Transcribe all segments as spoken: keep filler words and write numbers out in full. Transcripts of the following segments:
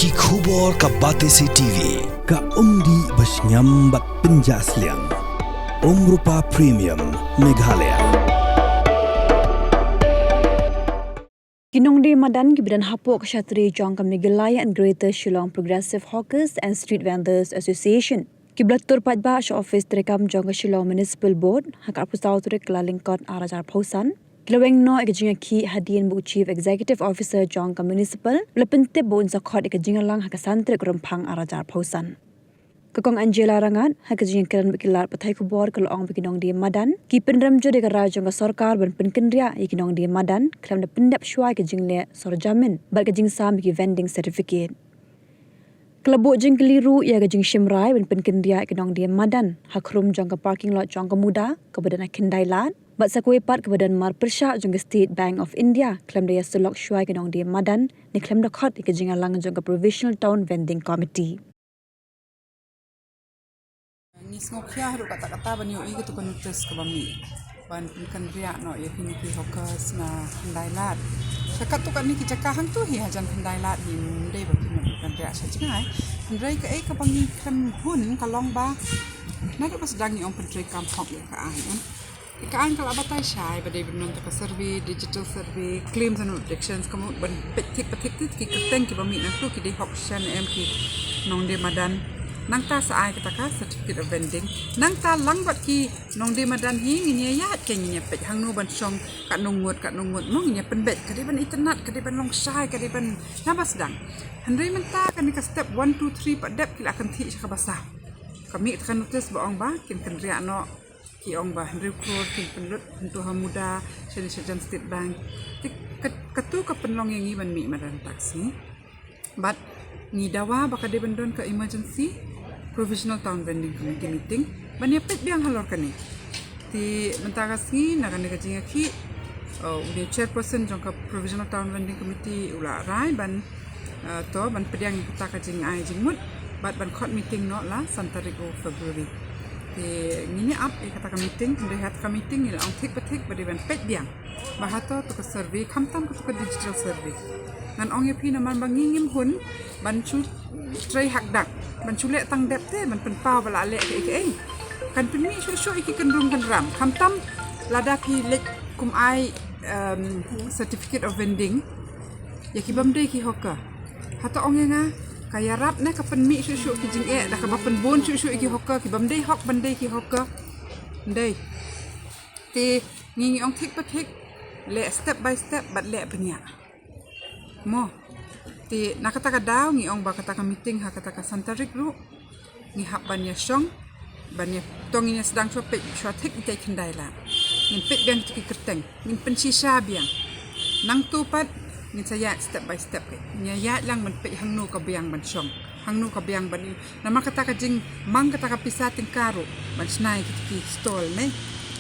Ki khubor ka Batesi T V, ka umdih ba shngiam bad pynjah sliang. Umrupa Premium, Meghalaya. Ki nongdie madan kiba don hapoh ka shatri jong ka Meghalaya and Greater Shillong Progressive Hawkers and Street Vendors Association ki ba la tur paidbah sha office treikam jong ka Shillong Municipal Board ha ka arphew saw tarik Kyllalyngkot ar hajar arphew san, ki la weng noh ïa ka jingïakhih hadien ba u Chief Executive Officer jong ka Municipal u la pyntip ba un sa khot ïa ka jingïalang ha ka san tarik Rymphang ar hajar arphew san. Ka Kong Angela Rangat, ha ka jingïakren bad ki lad pathai khubor, ka la ong ba ki nongdie madan ki pynrem jur ïa ka rai jong ka sorkar ban pynkynriah ïa ki nongdie madan khlem da pyndep shuwa ïa ka jingleh sor jamin bad ka jingsam ïa ki vending certificate. Ka la buh jingkylli ruh ïa ka jingshim rai ban pynkynriah ïa ki nongdie madan ha khrum jong ka parking lot jong ka MUDA kaba don ha Khyndailad bad sa kawei pat kaba don marpyrshah jong ka State Bank of India khlem da ïasyllok shuwa ïa ki nongdie madan ne khlem da khot ïa ka jingïalang jong ka Provisional Town Vending Committee. Ngi sngewkhia haduh katta katta ban ïohi katu ka notice kaba mih ban pynkynriah noh ïa kine ki hawkers na Khyndailad. Sha katto katne ki jaka hangto hi hajan Khyndailad hi, ym dei ba kin pynkynriah sha jngai. Hynrei kaei kaba ngi khlem hun ka long ba naduh ba sdang ngi ong pyntreikam hok ïa ka aiñ, em. Ka aiñ ka la batai shai ba dei ban don kata ka survey, digital survey, claims and objections, ka mut ban peit thik pa thik thik ki kyrteng kiba mih nangto ki dei hok shisha ne em ki nongdie madan. Nangta sa ai kata ka certificate of vending. Nangta lang bad ki nongdie madan hi ngin ïa ïaid, ke ngin ïa peit hangno ban shong, katno ngut, katno ngut, mo ngin ïa pynbeit, ka dei ban itynnad, ka dei ban long shai, ka dei ban, naba sdang. Hynrei mynta kane ka step one, two, three pat dep ki la kynthih sha kaba saw. Ka mih kata ka notice ba ong ba kin kynriah noh, ki ong ba hynriew klur kin pynlut hangto ha MUDA, shane shajan State Bank. Te kat-, katu ka pynlong ïa ngi ban mih madan taxi. Bad ngi dawa ba ka dei ban don ka emergency Provisional Town Vending Committee meeting ban ïa peit biang halor kane. Te mynta ka sngi na kane ka jingïakhih, uh, une u chairperson jong ka Provisional Town Vending Committee u la rai ban, uh, to ban pdiang ïa kata ka jingai jingmut bad ban khot meeting noh la san tarik u February. Te ngin ïa ap ïa kata ka meeting, hynrei ha kata ka meeting ngi la ong thik pa thik ba dei ban peit biang ba hato katu ka survey, khamtam katu ka digital survey. Ngan ong ïa phi namar ba ngi ngim hun ban shu trei hakdak, ban shu leh tang dep te ban pynpaw ba la leh kaei kaei. Kan pynmih shuh shuh ïa ki kynrum kynram, khamtam lada phi leit kum ai, um, certificate of vending ïa ki bym dei ki hawker. Hato ong ïa nga ka ïarap ne ka pynmih shuh shuh ki jingeh da kaba pynbun shuh shuh ïa ki hawker, ki bym dei hok ban dei ki hawker? Ym dei. Te ngi ngi ong thik pa thik, leh step by step bad leh bniah, mo. Te na kata ka daw ngi ong ba kata ka meeting ha kata ka san tarik ruh ngi hap ban ïa shong, ban ïa, to ngin ïa sdang shuwa peit shuwa thik ïa ki Khyndailad. Ngin peit biang kito ki kyrteng, ngin pynshisha biang. Nangto pat ngin sa ïaid step by step, ngin ïa ïaid lang ban peit hangno ka biang ban shong, hangno ka biang ban, namar kata ka jingmang kata ka pisa tyngka ruh ban shna ïa kito ki stall ne.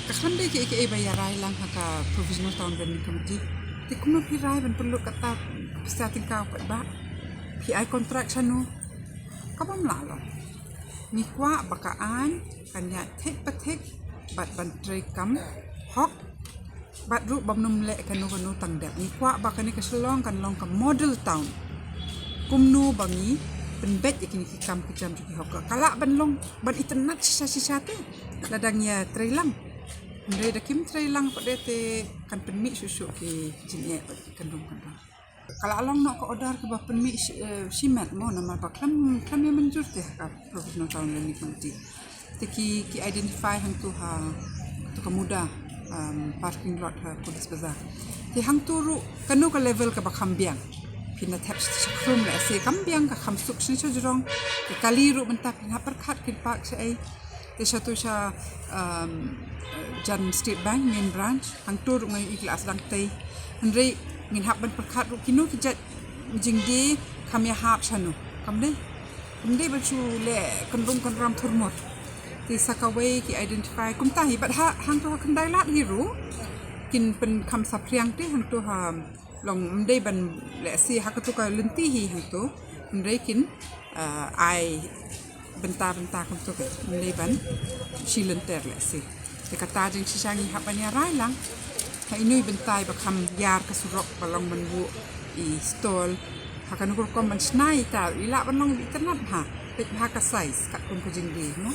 Ka khlem dei kiei kiei ba ïa rai lang ha ka Provisional Town Vending Committee. Te kumno phi rai ban pynlut kata ka pisa tyngka pat ba phi ai contract shano? Ka bym lah long. Ngi kwah ba ka aiñ kan ïaid thik pa thik bad ban treikam hok. Bad ruh bym nym leh kano kano tang dep. Ngi kwah ba kane ka Shillong kan long ka model town. Kumno ba ngi pynbeit ïa kine ki kam ki jam jong ki hawker. Ka lah ban long ban itynnad shisha shisha te lada ngi ïa trei lang. Hynrei da kim trei lang pat de te kan pynmih shuh shuh ki jingeh bad ki kyndong kyndong. Ka la long noh ka order kaba pynmih shi-, eh, shimet mo, namar ba khlem, khlem ïa mynjur te ha ka Provisional Town Vending Committee. Te ki, ki identify hangto ha, to ka MUDA, um, parking lot ha Police Bazar. Te hangto ruh kano ka level kaba kham biang. Phin da thep shakhrum lehse kam biang, ka kham suk shane shajrong. Te kali ruh mynta phin hap pyrkhat kin park shaei. Te shato sha, um, jan State Bank main branch, hangto ruh nga ïohi ki la sdang tei. Hynrei ngin hap ban pyrkhat ruh kino ki jait jingdie kham ïa hap shano. Kam dei, kam dei ban shu leh kynrum kynram thurmut. Te sa kawei ki identify kumta hi, bad ha, hangto ha Khyndailad hi ruh kin pynkham saphriang te hangto ha long, ym dei ban lehse ha kato ka lynti hi hangto. Hynrei kin, uh, ai bynta bynta kumto, ym dei ban shi lynter lehse. Te kata jingshisha ngi hap ban ïa rai lang. Ha ino i bynta i ba kham ïar ka surok ba long ban buh i stall, Ha kano ka rukom ban shna ïa ita, i lah ban long iba itynnad bha, peit bha ka size katkum ka jingdie, no?